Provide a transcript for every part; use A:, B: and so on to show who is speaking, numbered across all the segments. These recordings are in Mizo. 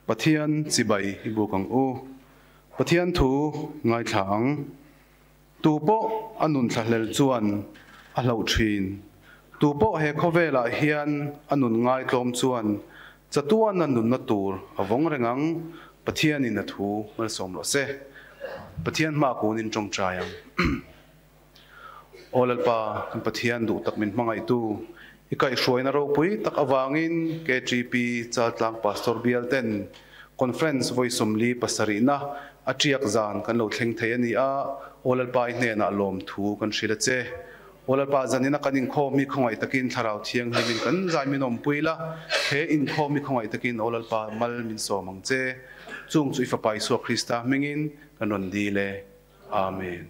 A: Pathian chibai i buk ang u. Pathian thu ngaithla ang. Tupawh a nun thlahlel chuan a hloh thin. Tupawh he khawvelah hian a nun ngaitlawm chuan chatuana nunna tur a vawng reng ang. Pathianin a thu malsawm rawh se. Pathian hma kunin tawngtai ang. Aw Lalpa, kan Pathian duh tak min hmangaihtu, i kaihhruaina ropui tak avangin KTP Chaltlang Pastor Bial ten Conference vawi 47na a tiak zan kan lo thleng thei a ni a, Aw Lalpa i hnenah lawmthu kan hrilh a che. Aw Lalpa, zanina kan inkhawm hi khawngaih takin Thlarau Thianghlimin kan zai min awmpui la, he inkhawm hi khawngaih takin Aw Lalpa mal min sawm ang che. Chung chu i Fapa Isua Krista hmingin kan rawn dil e. Amen.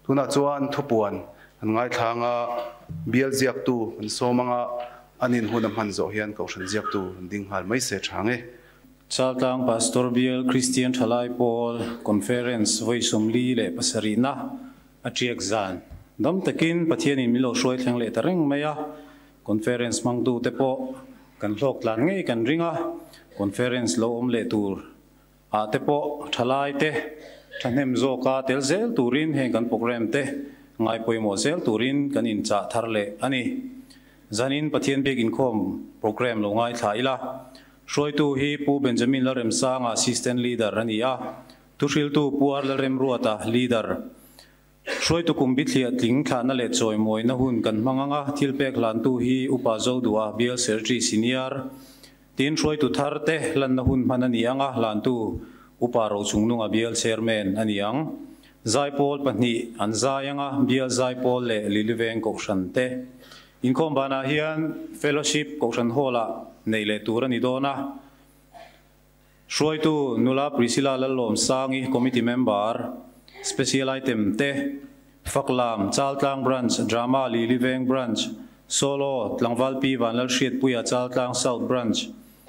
A: Tunah chuan thupuan an ngaithlang a, bial ziaktu an sawm anga an inhun a hman zawh hian kohhran ziaktu an ding nghal mai se tha nge.
B: Chaltlang Pastor Bial Kristian Thalai Pawl Conference vawi 47na a tiak zan. Dam takin Pathianin min lo hruai thleng leh ta reng mai a, Conference hmangtute pawh kan hlawk tlan ngei kan ring a, Conference lo awm leh tur ah te pawh thalai te thahnem zawka tel zel turin heng kan program te ngai pawimawh zel turin kan inchah thar leh a ni. Zanin Pathian biak inkhawm program lo ngaithla ila, hruaitu hi Pu Benjamin Lalremsanga Assistant Leader a ni a, thuhriltu Pu R Lalremruata Leader. Hruaitu kum bithliah tling thlahna leh chawimawina hun kan hmang anga thil pek hlantu hi Upa Zodua Bial Secretary Senior. Tin, hruaitu thar te lanna hun hman a ni anga hlantu Upa Rochungnunga Bial Chairman a ni ang. Zaipawl pahnih an zai anga Bial Zaipawl leh Liliveng Kohhran te. Inkhawm banah hian Fellowship Kohhran Hall-ah neih leh tur a ni dawn a. Hruaitu Nula Priscilla Lallawmsangi, Committee Member, Special Item te, Faklam, Chaltlang Branch, Drama Liliveng Branch, Solo, Tlangval Pi Vanlalhriatpuia Chaltlang South Branch,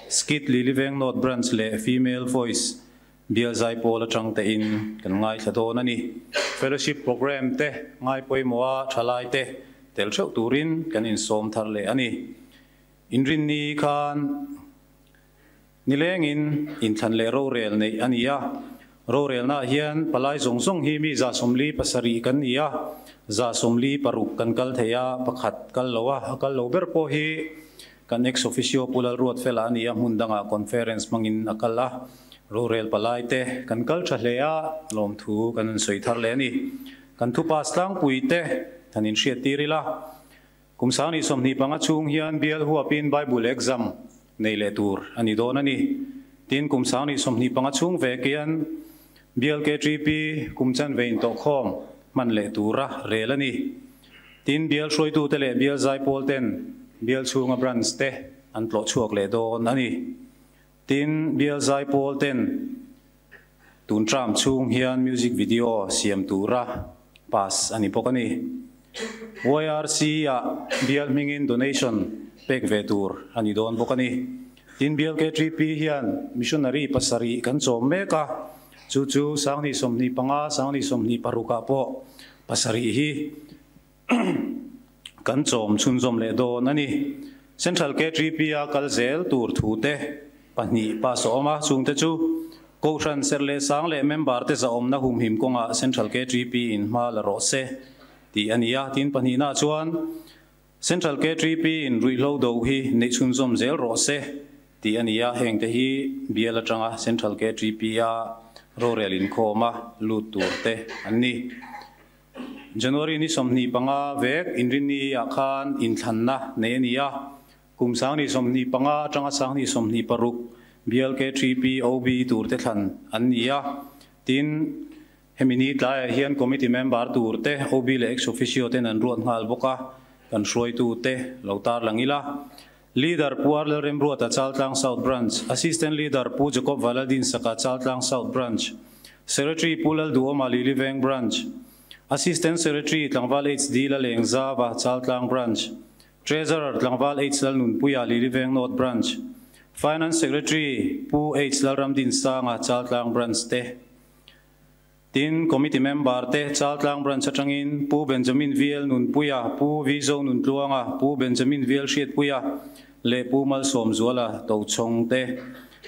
B: Skit Liliveng North Branch leh Female Voice Bial Zaipawl atang tein kan ngaithla dawn a ni. Fellowship Programme te ngai pawimawha thalai te tel theuh turin kan insawm thar leh a ni. Inrinni khan Nilengin inthlan leh rorel neih a ni a, rorelnaah hian palai zawng zawng hi mi 77 kan ni a, 76 kan kal thei a, pakhat kal lo a, a kal lo ber pawh hi kan ex officio Pu Lalruatfela a ni a, hmun dangah conference hmangin a kal a, rorel palai te kan kal tha hle a, lawmthu kan han sawi thar leh a ni. Kan thupas tlangpui te han inhriattir ila. Kum 2025 chhung hian bial huapin Bible exam nei leh tur a ni dawn a ni. Tin, kum 2025 chhung vek hian bial KTP kum chanve intawhkhawm hman leh tura rel a ni. Tin, bial hruaitute leh bial zaipawl ten bial chhunga branch te an tlawh chhuak leh dawn a ni. Tin, bial zaipawl ten tun term chhung hian music video siam tura pass a ni bawk a ni. YRC ah bial hmingin donation pek ve tur a ni dawn bawk a ni. Tin, bial KTP hian missionary pasarih kan chawm mek a, chu chu 2025, 2026 ah pawh pasarih hi kan chawm chhunzawm leh dawn a ni. Central KTP a kal zel tur thu te pahnih pass a awm a, chungte chu Kohhran serh leh sang leh member te zahawmna humhim kawngah Central KTP in hma la rawh se tih a ni a. Tin, pahnihna chuan Central KTP in ruihhlo do hi neih chhunzawm zel rawh se tih a ni a. Hengte hi bial atanga Central KTP a rorel inkhawm a lut tur te an ni. January ni 25 vek inrinni ah khan inthlanna nei a ni a, kum 2025 atanga 2026 bial KTP OB tur te thlan an ni a. Tin, hemi ni tlaiah hian committee member tur te OB leh ex officio ten an ruat nghal bawk a, kan hruaitu te lo tar lang ila. Leader Pu R Lalremruata Chaltlang South Branch, Assistant Leader Pu Jacob Valadin Saka Chaltlang South Branch, Secretary Pu Lalduhawma Liliveng Branch, Assistant Secretary Tlangval HD Lalengzava Chaltlang Branch, Treasurer Tlangval H Lalnunpuia Liliveng North Branch, Finance Secretary Pu H Lalramdin Sanga Chaltlang Branch te. Tin, Committee member te Chaltlang Branch atangin Pu Benjamin VL Nunpuia, Pu V Zo Nuntluanga, Pu Benjamin VL Hriatpuia leh Pu Malsawm Zuala Tochhawng te.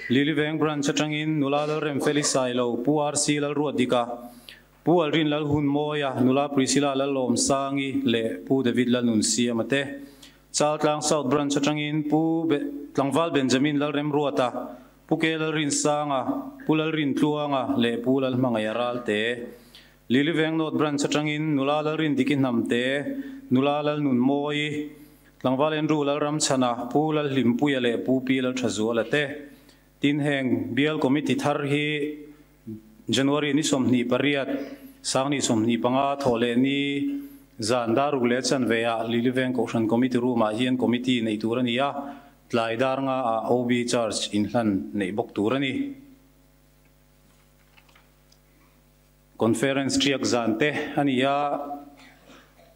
B: Lily Veng Branch atangin Nula Lalremfeli Sailo, Pu RC Lalruatdika, Pu Alrin Lalhunmawia, Nula Priscilla Lalawmsangi leh Pu David Lalnunsiama te. Chaltlang South Branch atangin Pu Tlangval Benjamin Lalremruata, Pu K Lalrinsanga, Pu Lalrintluanga leh Pu Lalhmangaih Ralte. Lily Veng North Branch atangin Nula Lalrindiki Hnamte, Nula Lalnunmawii, Tlangval Andrew Lalramchhana, Pu Lalhlimpuia leh Pu Pi Lalthazuala te. Tin heng Bial Committee thar hi January ni 28, Sangni 25 thaw leh ni zan daruk leh chanve ah Lily Veng Kohhran Committee room ah hian committee nei tur a ni a, tlai dar nga ah OB charge inhlan neih bawk tur a ni. Conference ṭiak zan te a ni a,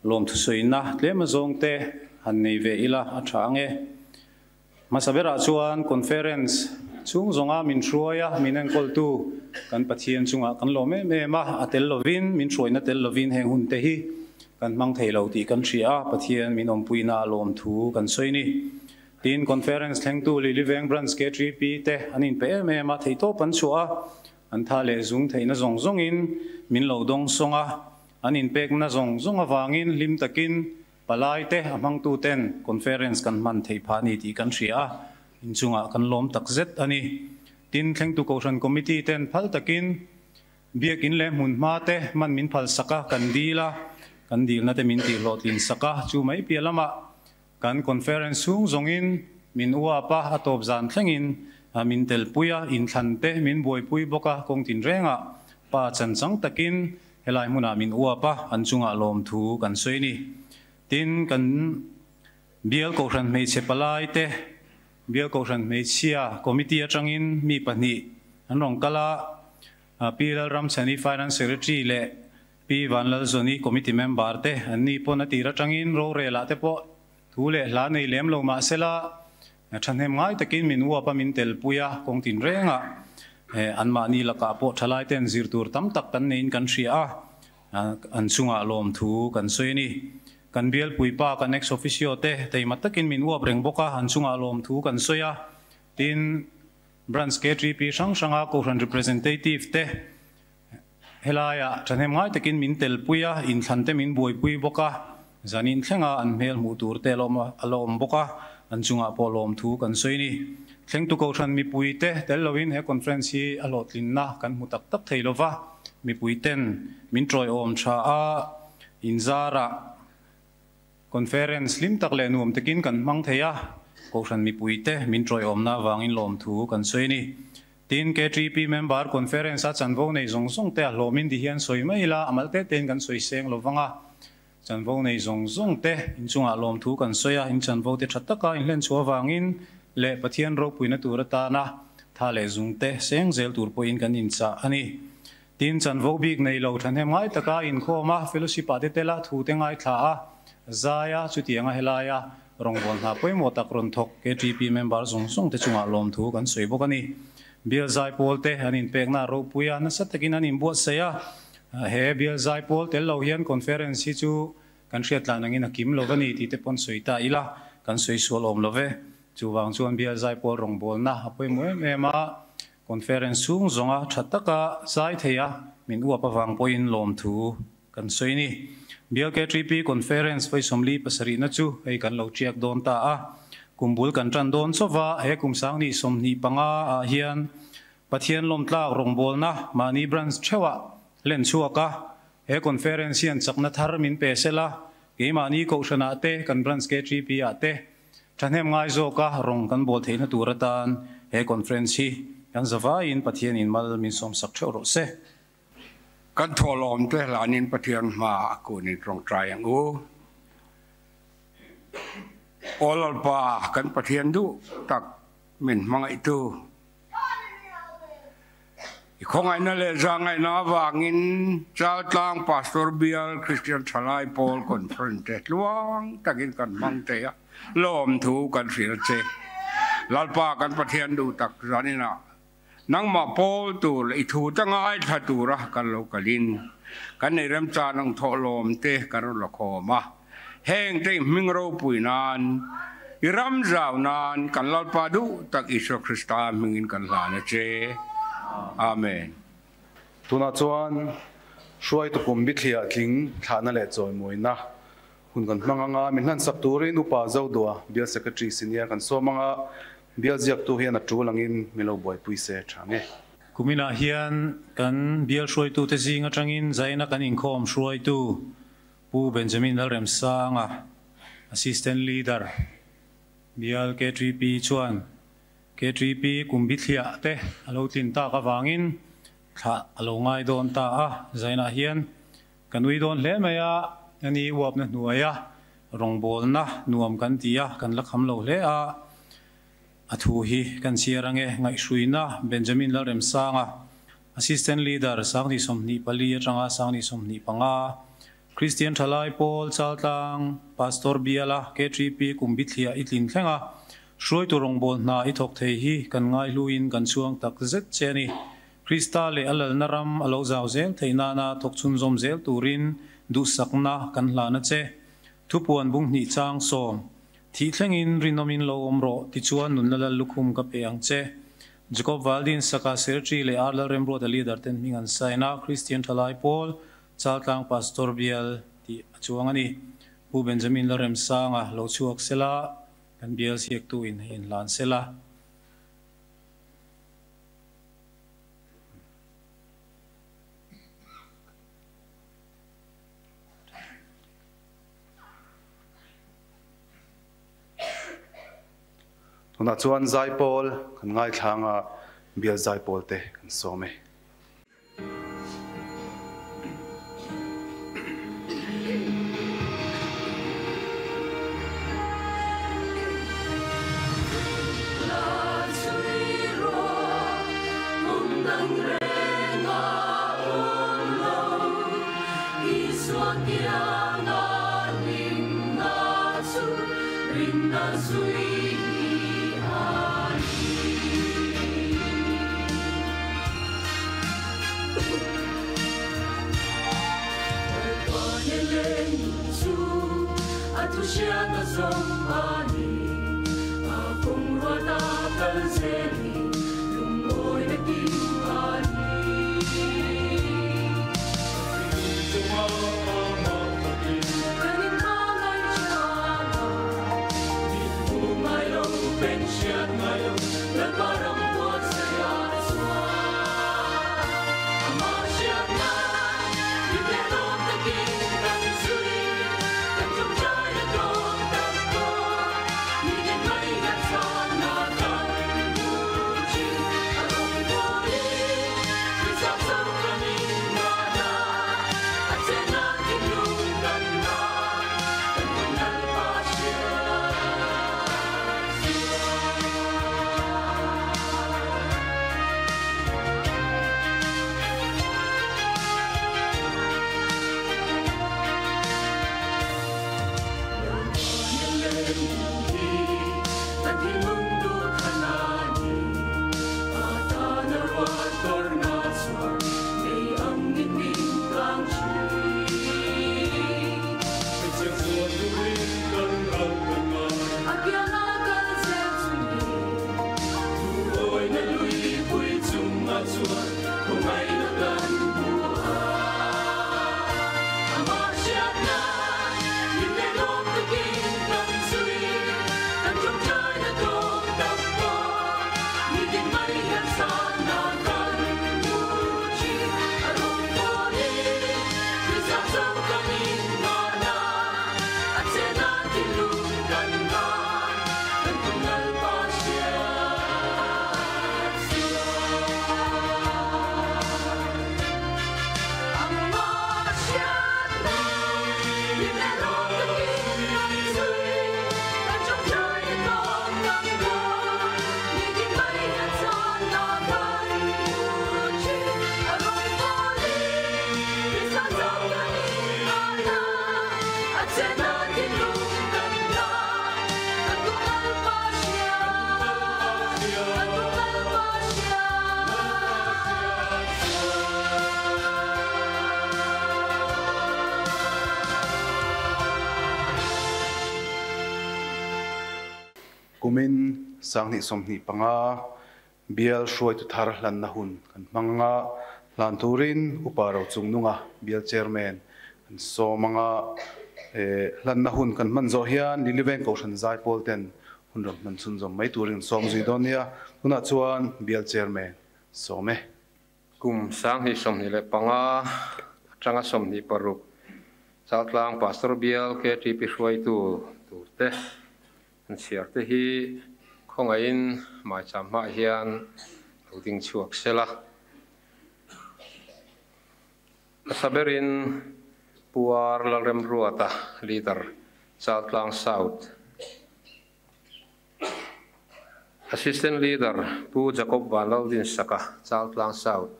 B: lawmthusawiina tlem azawng te han nei ve ila a ṭha ang e. Hmasa berah chuan conference chhung zawnga min hruai a, min enkawltu kan Pathian chungah kan lawm em em a, a tel lovin, min hruaina tel lovin heng hun te hi kan hmang thei lo tih kan hria a, Pathian min awmpuina a lawmthu kan sawi ni. Tin, conference thlengtu Lily Veng Branch KTP te an inpe em em a, theihtawp an chhuah a, an tha leh zung theihna zawng zawngin min lo dawng sawng a, an inpekna zawng zawng avangin hlim takin Palai te a hmangtu ten conference kan hman theih phah ni tih kan hria a, inchungah kan lawm tak zet a ni. Tin, thlengtu Kohhran Committee ten phal takin biakin leh hmunhma te hman min phal sak a, kan dil a, kan dilna te min tih hlawhtlin sak a, chu mai piah lamah kan conference chhung zawngin min uap a, a tawp zan thlengin min telpui a, inthlan te min buaipui bawk a, kawng tinrengah pa chanchang takin Helai hmunah min uap a, an chungah lawmthu kan sawi ni. Tin, kan Bial Kohhran Hmeichhe Palai te, Bial Kohhran Hmeichhia Committee atangin mi pahnih an rawn kal a, Pi Lalramchhani Finance Secretary leh Pi Vanlalzawni Committee Member te an ni pawn a tir atangin rorelah te pawh thu leh hla nei lem lo mah sela, Thahnem ngai takin min uap a, min telpui a, kawng tinrengah anmahni lakah pawh thalai ten zir tur tam tak kan neiin kan hria a, an chungah lawmthu kan sawi a ni. Kan bialpui pa, kan ex officio te teima takin min uap reng bawk a, an chungah lawmthu kan sawi a. Tin, Branch KTP hrang hranga Kohhran Representative te helaiah thahnem ngai takin min telpui a, inthlan te min buaipui bawk a, zanin thlenga an hmel hmuh tur te a la awm bawk a, an chungah pawh lawmthu kan sawi a ni. Thlengtu Kohhran mipui te tel loin he conference hi a hlawhtlinna kan hmu tak tak thei lova, mipui ten min tawiawm tha a, inzarah conference hlim tak leh nuam takin kan hmang thei a, Kohhran mipui te min tawiawmna avangin lawmthu kan sawi a ni. Tin, KTP member conference a chanvo nei zawng zawng te a hlawmin ti hian sawi mai ila, a mal te tein kan sawi seng lo vang a. Chanvo nei zawng zawng te inchungah lawmthu kan sawi a, in chanvo te tha taka inhlen chhuah avangin leh Pathian ropuina tur atana tha leh zung te seng zel tur pawhin kan inchah a ni. Tin, chanvo bik nei lo thahnem ngai taka inkhawm a, fellowship ah te tel a, thu te ngaithla a, zai a, chutianga helaia rawngbâwl hna pawimawh tak rawn thawk KTP member zawng zawng te chungah lawmthu kan sawi bawk a ni. Bial zaipawl te an inpekna a ropui a, nasa takin an inbuatsaih a, he bial zaipawl tel lo hian conference hi chu kan hriat tlan angin a kim lo va ni tih te pawn sawi ta ila, kan sawi sual awm lo ve. Chuvang chuan bial zaipawl rawngbâwlna a pawimawh em em a, conference chhung zawnga tha taka zai thei a, min uap avang pawhin lawmthu kan sawi a ni. Bial KTP Conference vawi 47na chu hei kan lo ṭiak dawn ta a. Kum bul kan ṭan dawn chauva, he kum sangni 25 ah hian Pathian lawmtlak rawngbawlna mahni branch ṭheuhah hlen chhuak a. He conference hian chakna thar min pe sela, keimahni Kohhranah te, kan branch KTP ah te ṭhahnem ngai zawka rawng kan bawl theihna tur atan he conference hi kan zavaiin Pathianin mal min sawmsak ṭheuh rawh se.
C: Kan thawhlawm te hlanin Pathian hma a kunin tawngtai ang u. Aw Lalpa, kan Pathian duh tak min hmangaihtu, i khawngaihna leh zahngaihna avangin Chaltlang Pastor Bial Kristian Thalai Pawl Conference te tluang takin kan hmang thei a, lawmthu kan hrilh che. Lalpa kan Pathian duh tak zaninah Nangmah pawl tur leh i thu te ngaithla tura kan lo kalin kan nei remchan ang thawhlawm te kan rawn la khawm a, heng te i hming ropui nan I ram zau nan kan Lalpa duh tak Isua Krista hmingin kan hlan a che. Amen.
A: Tunah chuan hruaitu kum bithliah tling thlahna leh chawimawina hun kan hmang anga min hlansak turin Upa Zodua, Bial Secretary Senior kan sawm anga bial ziaktu hian a tul angin min lo buaipui se tha nge.
B: Kuminah hian kan bial hruaitute zing atangin zaina kan inkhawm hruaitu Pu Benjamin Lalremsanga, Assistant Leader, Bial KTP chuan KTP kum bithliah te a lo tlin tak avangin thlah a lo ngai dawn ta a, zainah hian ka nui dawn hle mai a, ani uapna hnuaia rawngbawlna nuam kan ti a, kan la kham lo hle a, a thu hi kan chhiar ange, ngaihhruina Benjamin Lalremsanga, Assistant Leader, Sangni 24 atanga Sangni 25, Kristian Thalai Pawl Chaltlang Pastor Biala KTP kum bithliah i tlin thleng a, hruaitu rawngbâwl hna i thawk thei hi kan ngaihluin kan chhuang tak zet che a ni. Krista leh a lalna ram a lo zau zel theih nana thawk chhunzawm zel turin duhsakna kan hlan a che. Thupuan bung hnih chang sawm, Thih thlengin rinawmin lo awm rawh, tichuan nunna lal lukhum ka pe ang che. Jacob Valdin Saka Secretary leh Ar Lalremruata Leader ten hming an sign a, Kristian Thalai Pawl Chaltlang Pastor Bial tih a chuang a ni. Pu Benjamin Lalremsanga lo chhuak sela, kan bial siaktu in hei inhlan sela.
A: Tunah chuan zaipawl kan ngaithlang a, bial zaipawl te kan sawm e. Kumin 2025 bial hruaitu thar hlanna hun kan hmang anga, hlan turin Upa Rochungnunga bial chairman kan sawm anga, hlanna hun kan hman zawh hian Liliveng Kohhran Zaipawl ten hun rawn hman chhunzawm mai turin kan sawm zui dawn nia. Tunah chuan bial chairman sawm e.
D: Kum 2025 atanga 26 Chaltlang Pastor Bial KTP hruaitu turte an chhiar te hi khawngaihin maicham hmaah hian lo ding chhuak sela. Hmasa berin Pu R Lalremruata, Leader, Chaltlang South. Assistant Leader Pu Jacob Vanlaldinsaka, Chaltlang South.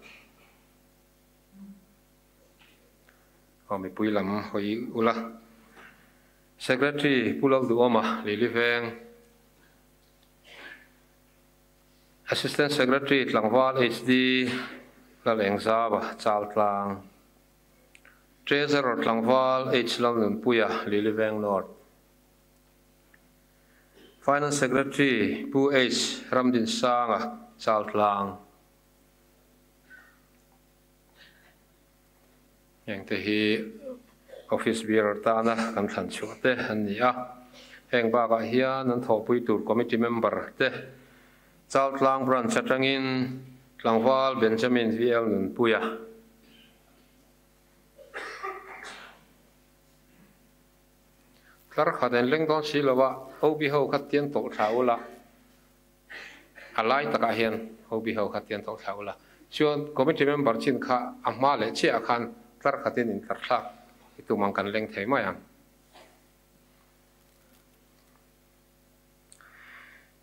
D: Aw mipui lam hawi ula. Secretary Pu Lalduhawma, Lili Veng. Assistant Secretary Tlangval HD Lalengzava, Chaltlang. Treasurer Tlangval H Lalnunpuia, Lili Veng North. Finance Secretary Pu H Ramdinsanga, Chaltlang. Hengte hi Office Bearer tana kan thlan chhuah te an ni a. Heng bakah hian an thawhpui tur Committee Member te Chaltlang Branch atangin Tlangval Benjamin VL Nunpuia, Tlar khat en leng dawn si lo a, OB ho kha tian tawlh thla ula, a lai takah hian OB ho kha tian tawlh thla ula, chuan committee member chin kha a hma leh chiah ah khan tlar khatin in tlar thlak i tum ang kan leng thei mai ang.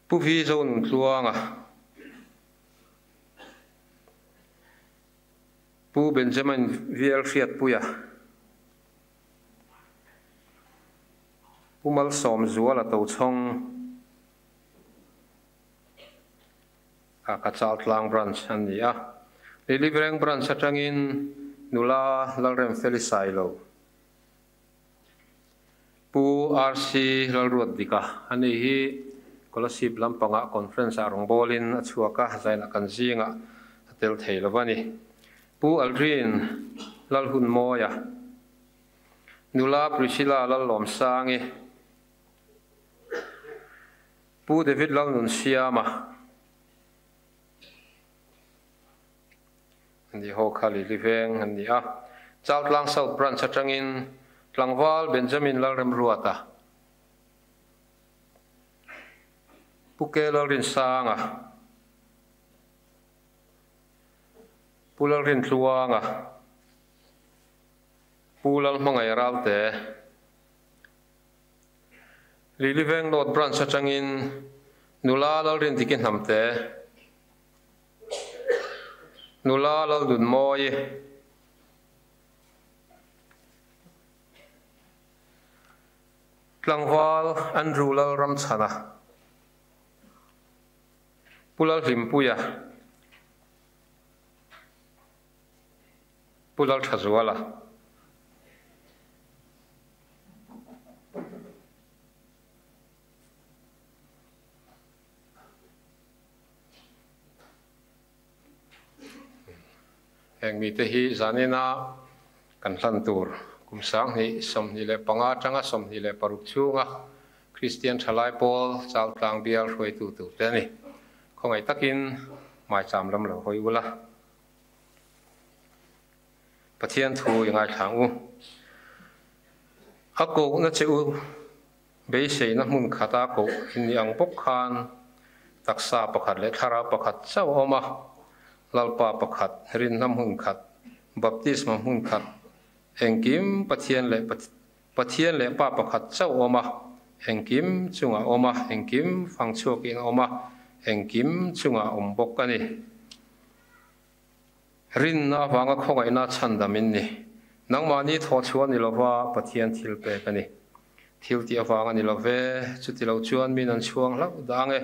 D: Pu Vi Zonuntluanga, Pu Benjamin VL Hriatpuia, Pu Malsawmzuala Tochhawng a ka Chaltlang Branch a ni a. Lilivreng Branch atangin nula Lalremfeli Sailo, Pu RC Lalruatdika a ni hi Kolasib lampangah Conference ah rawngbawlin a chhuak a, zainah kan zingah a tel thei lo a ni. Pu Aldrin Lalhunmawia, Nula Priscilla Lallawmsangi, Pu David Lalnunsiama, an ni ho kha Lili Veng an ni a, Chaltlang South Branch atangin Tlangval Benjamin Lalremruata, Pu Ke Lalrinsanga, Pu Lalrintluanga, Pu Lalhmangaih Ralte, Liliveng North Branch atangin Nula Lalrindiki Hnamte, Nula Laldunmawii, Tlangval Andrew Lalramchhana, Pu Lalhlimpuia, Pu Lalthazuala. Heng mite hi zanina kan hlan tur kum 2025 atanga 26 chhunga Kristian Thalai Pawl Chaltlang Bial hruaitu turte a ni. Khawngaih takin maicham lam lo hawi ula. Pathian thu i ngaithlang u. A kohna che u beiseina hmun khata koh in ni ang bawk khan taksa pakhat leh thlarau pakhat chauh a awm a, Lalpa pakhat, rinna hmun khat, baptisma hmun khat, engkim Pathian leh Pathian leh Pa pakhat chauh awm a, engkim chungah awm a, engkim fang chhuakin a awm a, engkim chungah awm bawk a ni. Rinna avanga khawngaihna chhandam in ni. Nangmahni thawhchhuah ni lova Pathian thil pek a ni. Thil tih avang a ni lo ve, chuti lo chuan min an chhuang hlauh dah ang e.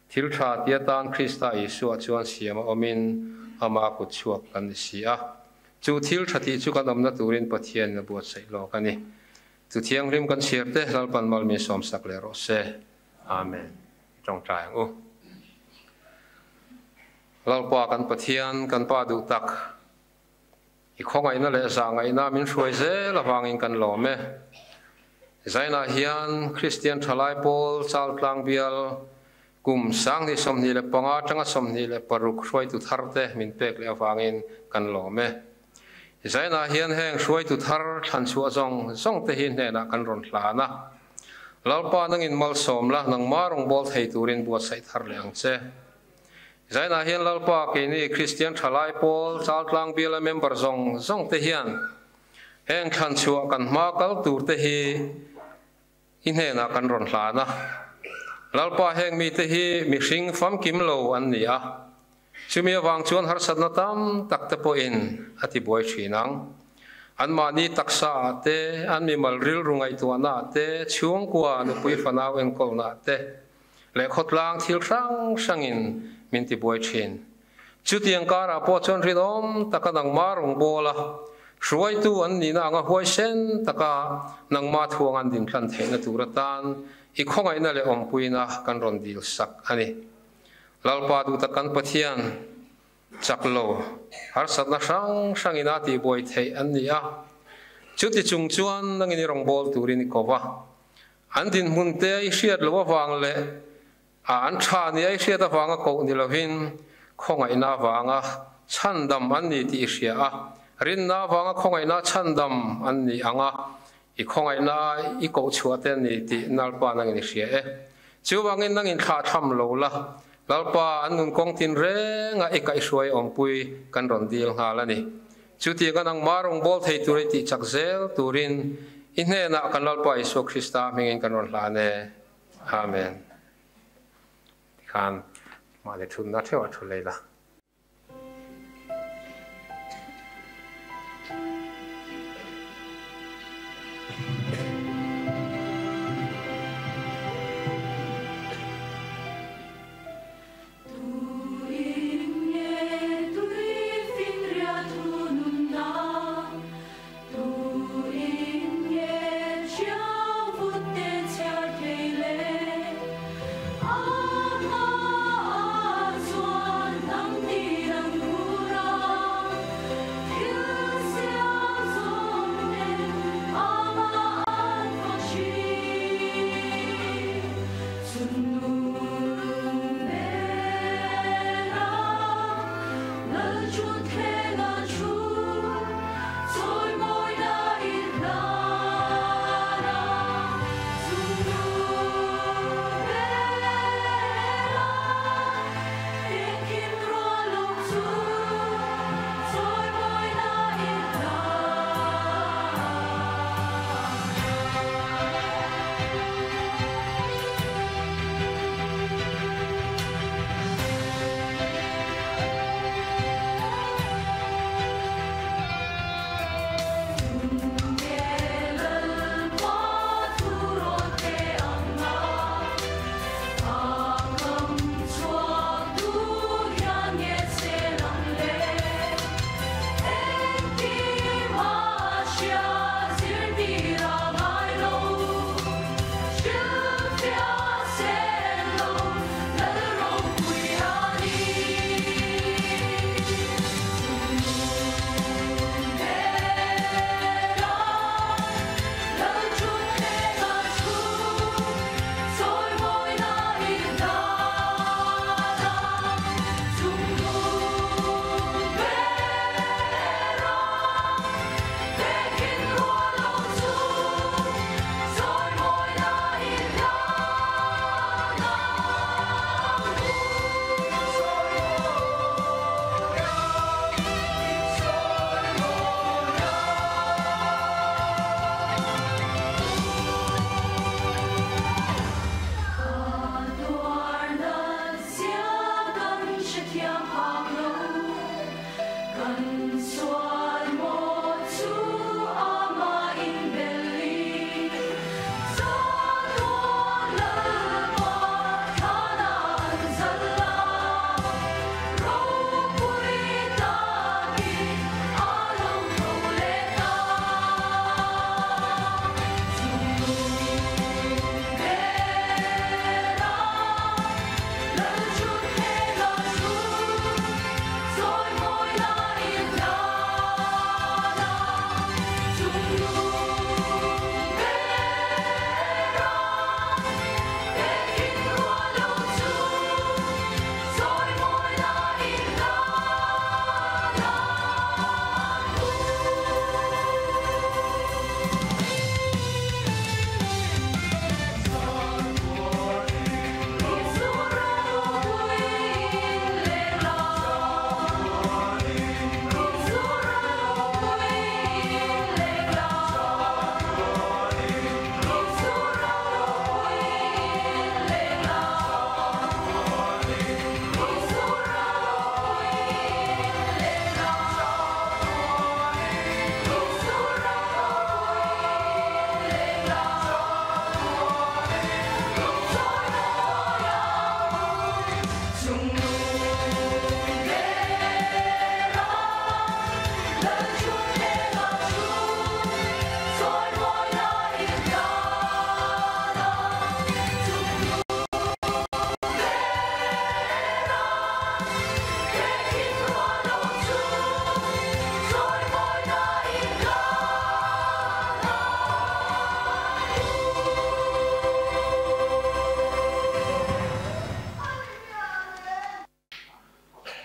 D: Thil tha ti atan Krista Isua chuan siam a awmin ama kut chhuak kan ni si a. Chu thil tha tih chu kan awmna turin Pathianin a buatsaih lawk a ni. Chu thianghlim kan chhiar te Lalpan mal min sawmsak leh rawh se. Amen. Tawngtai ang u. Lalpa kan Pathian, kan Pa duh tak, i khawngaihna leh zahngaihna min hruai zel avangin kan lawm e. Zainah hian Kristian Thalai Pawl Chaltlang Bial kum 2025 atanga 26 hruaitu tharte min pek leh avangin kan lawm e. Zainah hian heng hruaitu thar thlan chhuah zawng zawng te hi hnenah kan rawn hlan a. Lalpa nangin malsawm la, nangmah rawngbâwl thei turin buatsaih thar leh ang che. Zainah hian Lalpa keini Kristian Thalai Pawl Chaltlang Biala member zawng zawng te hian heng thlan chhuah kan hma kal tur te hi i hnenah kan rawn hlan a. Lalpa heng mite hi mihring famkim lo an ni a, chumi avang chuan harsatna tam tak te pawhin a tibuai thin ang. Anmahni taksa ah te, an mimal rilru ngaihtuahna ah te, chhungkua nupui fanau enkawlna ah te leh khawtlang thil hrang hrangin min tibuai thin. Chutiang karah pawh chuan rinawm taka nangmah rawngbâwl a, hruaitu an nihna anga huaisen taka nangmah thuang an dintlan theihna tur atan i khawngaihna leh awmpuina kan rawn dil sak a ni. Lalpa duh tak kan Pathian, chak lo, harsatna hrang hrangin a tihbuai theih an ni a. Chuti chung chuan nangin i rawngbâwl turin i ko va. An dinhmun te i hriat loh avang leh A an tha ni a i hriat avanga koh ni lovin khawngaihna avanga chhandam an ni tih i hria a, rinna avanga khawngaihna chhandam an ni ang a, i khawngaihna i koh chhuah te an ni tih Lalpa nangin i hria e. Chuvangin nangin thlah tham lo la, Lalpa an nun kawng tin renga i kaihhruai awmpui kan rawn dil nghal a ni. Chutianga nangmah rawngbâwl thei tur i tih chak zel turin i hnenah kan Lalpa Isua Krista hmingin kan rawn hlan e. Amen. Tikhan mahni thutna theuh a thu lei la.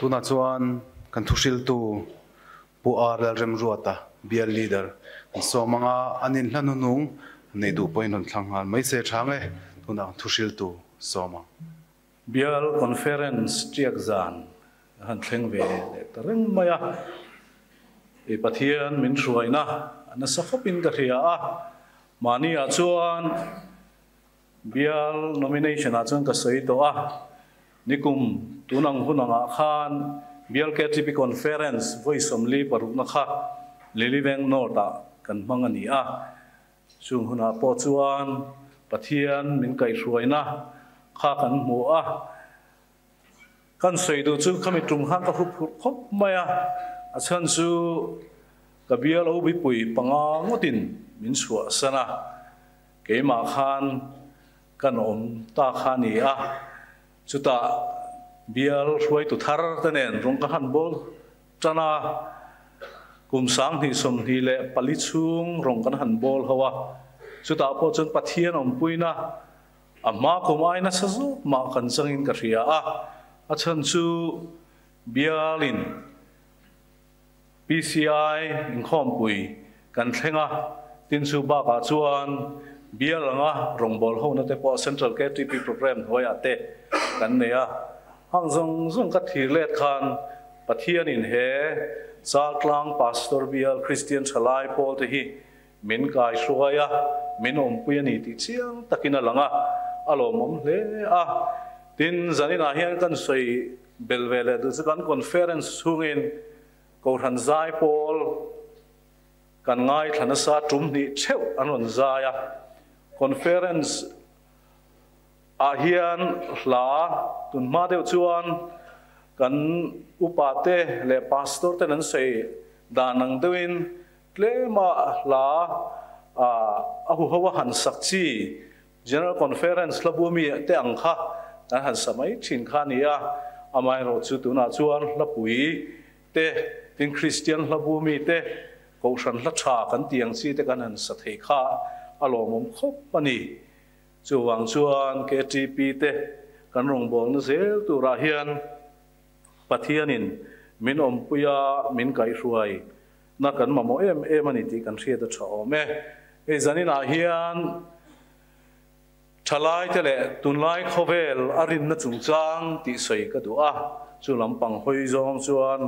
A: Tunah chuan kan thuhriltu Pu R Lalremruata, Bial Leader, kan sawm ang a, an inhla hnunung neih duh pawhin rawn thlang nghal mai se tha nge tunah kan thuhriltu sawm ang.
E: Bial Conference tiak zan a han thleng ve leh ta reng mai a, i Pathian min hruaina a nasa khawpin ka hria a, mahni ah chuan Bial nomination ah chuan ka sawi tawh a, nikum tun ang hun angah khan Bial KTP Conference vawi 46 na kha Liliveng North ah kan hmang a ni a, chung hunah pawh chuan Pathian min kaihhruaina kha kan hmu a, kan sawi duh chu khami tum khan ka hup hurh khawp mai a, a chhan chu ka bial obipui panga ngawtin min chhuahsan a. Keimah khan kan awm ta kha a ni a, chutah bial hruaitu thar te nen rawng ka han bawl tan a, kum 2024 chhung rawng kan han bawl ho a, chutah pawh chuan Pathian awmpuina a hma kum ai nasa zawk mah kan changin ka hria a, a chhan chu bialin PCI inkhawmpui kan thleng a, tin chu bakah chuan bial anga rawngbâwl hona te pawh Central KTP Programme hnuaiah te kan nei a. Hang zawng zawng ka thlir let khan Pathianin he Chaltlang Pastor Bial Kristian Thalai pawl te hi min kaihruai a, min awmpui a ni tih chiang takin a lang a, a lawmawm hle a. Tin, zaninah hian kan sawi Bel ve leh duh chu kan conference chhungin Kohhran zai pawl kan ngaithla nasa tum hnih theuh an rawn zai a. Conference ah hian hla tun hma deuh chuan kan upa te leh pastor ten an sawi dan ang deuhin tlema hla a huho a han sak chi General Conference hla bu mi te ang kha kan han sa mai thin kha a ni a, amaherawhchu tunah chuan hlapui te, tin Kristian hla bu mi te, Kohhran hla tha kan tih ang chi te kan han sa thei kha a lawmawm khawp a ni. Chuvang chuan KTP te kan rawngbawlna zel turah hian Pathianin min awmpui a, min kaihhruai na kan mamawh em em a ni tih kan hriat a tha awm e. Hei zaninah hian thalaite leh tunlai khawvel a rinna chungchang tih sawi ka duh a, chu lampang hawi zawng chuan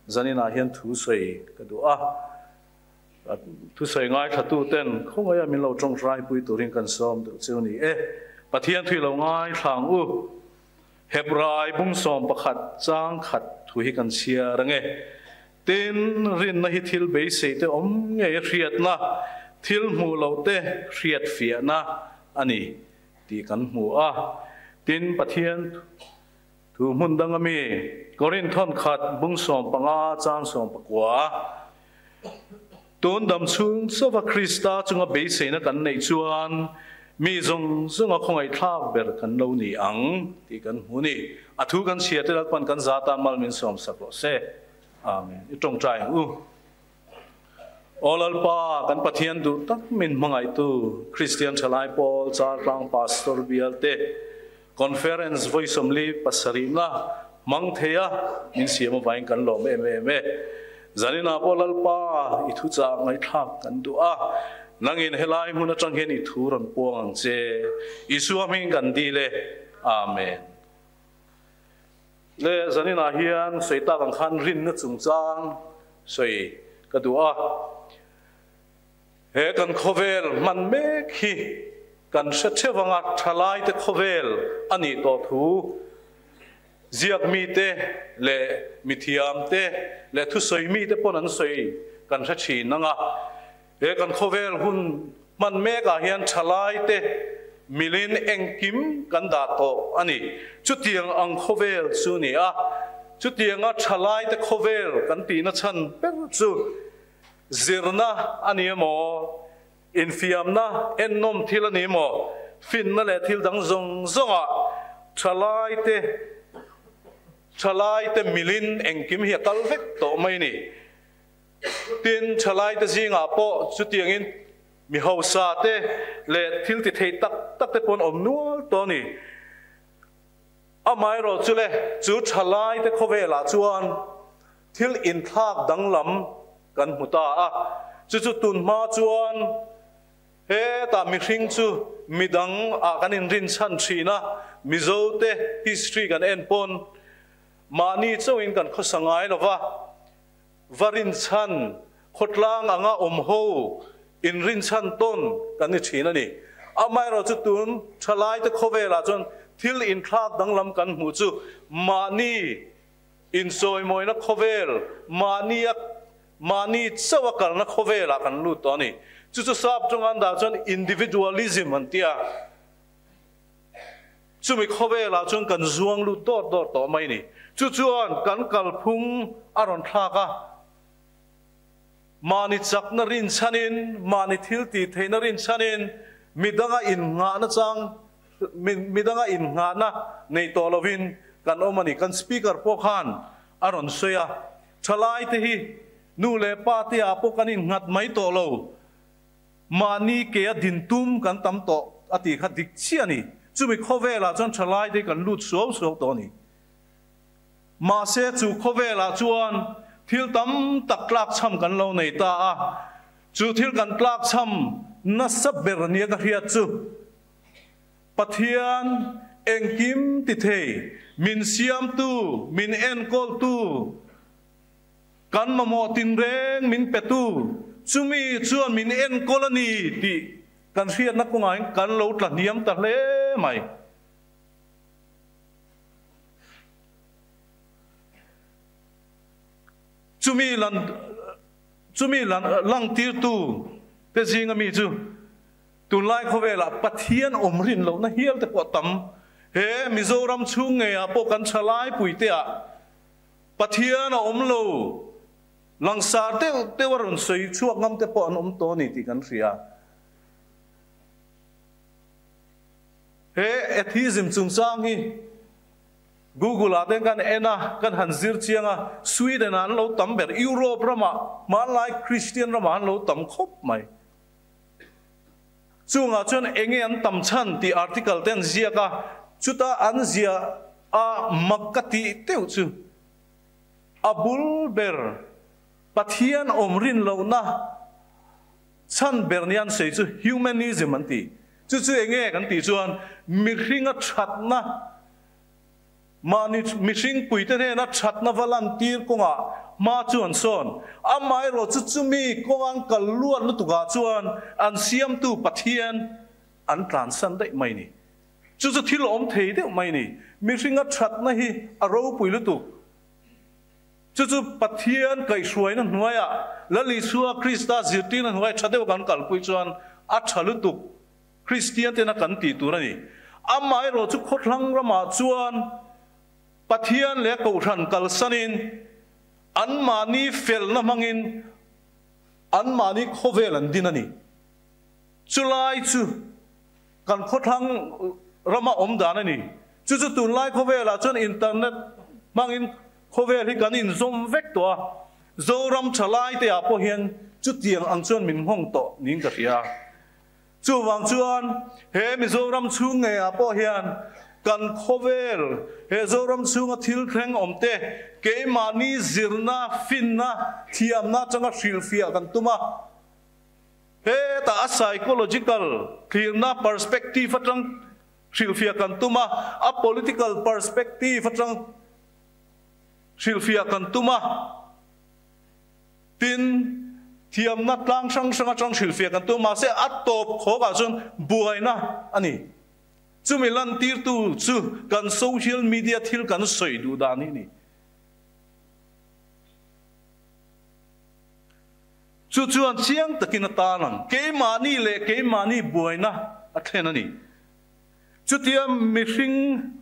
E: zaninah hian thu sawi ka duh a. Thusawi ngaithlatuten khawngaia min lo tawngtaipui turin kan sawm duh chu ni e. Pathian thui lo ngaithlang u. Hebrai bung 11 chang khat thu hi kan chhiar ange. Tin, rinna hi thil beisei te awm ngei a hriatna, thil hmuh loh te hriat fiahna a ni tih kan hmu a. Tin, Pathian thu hmun dang ami Korinthon khat bung 15 chang 19, Tun dam chhung chauha Krista chunga beiseina kan neih chuan mi zawng zawnga khawngaihthlak ber kan lo ni ang tih kan hmu ni. A thu kan chhia te Lalpan kan za tan mal min sawm sak rawh se. Amen. I tawngtai ang u. Aw Lalpa, kan Pathian duh tak min hmangaihtu Kristian Thalai Pawl Chaltlang Pastor Bialte Conference vawi 47 na hmang thei a, min siam avangin kan lawm em em e. Zaninah pawh Lalpa i thu chah ngaihthlak kan duh a, nangin helai hmun atang hian i thu rawn puang ang che. Isua hming kan dil e. Amen. Le zaninah hian sawi tak ang khan rinna chungchang sawi ka duh a. He kan khawvel hman mek hi kan hre theuh anga thalaite khawvel a nih tawh thu ziak mite leh mithiam te leh thusawi mite pawn an sawi kan hre thin anga he kan khawvel hun hman mekah hian thalaite milin engkim kan dah tawh a ni. Chutiang ang khawvel chu ni a, chutianga thalaite khawvel kan tihna chhan ber chu zirna a ni emaw, infiamna ennawm thil a ni emaw, finna leh thil dang zawng zawngah thalaite thalaite milin engkim hi a kal vek tawh mai a ni. Tin, thalaite zingah pawh chutiangin mi hausa te leh thil ti thei tak tak te pawh an awm nual tawh a ni. Amaherawhchu le, chu thalaite khawvelah chuan thil inthlak danglam kan hmu ta a, chu chu tunhma chuan hetah mihring chu midang ah kan inrinchhan thin a, Mizote history kan en pawn mahni chauhin kan khawsa ngai lova, va rinchhan khawtlang anga awm ho inrinchhan tawn kan ni thin a ni. Amaherawhchu tun thalaite khawvelah chuan thil inthlak danglam kan hmuh chu mahni insawimawina khawvel, mahnia mahni chauha kalna khawvelah kan lut tawh a ni. Chu chu sap chunga an dah chuan individualism an ti a. Chumi khawvelah chuan kan zuang lut dawt dawt tawh mai ni. Chu chuan kan kalphung a rawn thlak a, mahni chakna rinchhanin, mahni thil tih theihna rinchhanin midanga innghahna chang, midanga innghahna nei tawh lovin kan awm a ni. Kan Speaker pawh khan a rawn sawi a, thalaite hi nu leh pa te ah pawh kan innghat mai tawh lo. Mahni ke a din tum kan tam tawh a tih kha dik chiah a ni. Chumi khawvelah chuan thalai te kan lut suau suau tawh a ni. Mahse chu khawvelah chuan thil tam tak tlakchham kan lo nei ta a, chu thil kan tlakchham nasa ber nia ka hriat chu Pathian engkim ti thei, min siamtu, min enkawltu, Kan mamawh tinreng min petu, chumi chuan min enkawl a ni tih kan hriatna kawngah hian kan lo tla hniam ta hle mai. Chumi lan chumi lan langtirtu te zinga mi chu tunlai khawvelah Pathian awm rin lohna hial te pawh a tam. He Mizoram chhung ngeiah pawh kan thalai puiteah Pathian a awm lo, langsar deuh deuh a rawn sawi chhuak ngam te pawh an awm tawh a ni tih kan hria. He atheism chungchang hi Google ah te kan en a, kan han zir chiang a, Sweden ah an lo tam ber, Europe ramah, hmanlai Christian ramah an lo tam khawp mai. Chungah chuan enge an tam chhan tih article te an ziak a, chuta an ziah a mak ka tih deuh chu a bul ber Pathian awm rin lohna chhan ber nia an sawi chu humanism an ti. Chu chu enge kan tih chuan mihringa thatna Mahni mihring puite hnena thatna va lantir kawngah hma chu an sawn. Amaherawh chu chumi kawng an kal luat lutukah chuan an siamtu Pathian an tlansan daih mai ni. Chu chu thil awm thei deuh mai ni. Mihringa thatna hi a ropui lutuk. Chu chu Pathian kaihhruaina hnuaiah Lal Isua Krista zirtirna hnuaiah tha deuh kan kalpui chuan a tha lutuk. Kristian tena kan tih tur a ni. Amaherawh chu khawthlang ramah chuan Pathian leh Kohhran kalsanin anmahni felna hmangin anmahni khawvel an din a ni. Chulai chu kan khawthlang rama awm dan a ni. Chu chu tunlai khawvelah chuan internet hmangin khawvel hi kan inzawm vek tawh a. Zoram thalai te ah pawh hian chutiang ang chuan min nghawng tawh niin ka hria. Chuvang chuan he Mizoram chhung ngeiah pawh hian kan khawvel he Zoram chhunga thil thleng awm te keimahni zirna, finna, thiamna atanga hrilhfiah kan tum a. Hetah a psychological thlirna perspective atang hrilhfiah kan tum a, a political perspective atang hrilhfiah kan tum a. Tin, thiamna tlang hrang hrang atang hrilhfiah kan tum, mahse a tawp khawkah chuan buaina a ni. Chumi lantirtu chu kan social media thil kan sawi duh dan hi a ni. Chu chuan chiang takin a tarlang, keimahni leh keimahni buaina a thlen a ni. Chutia mihring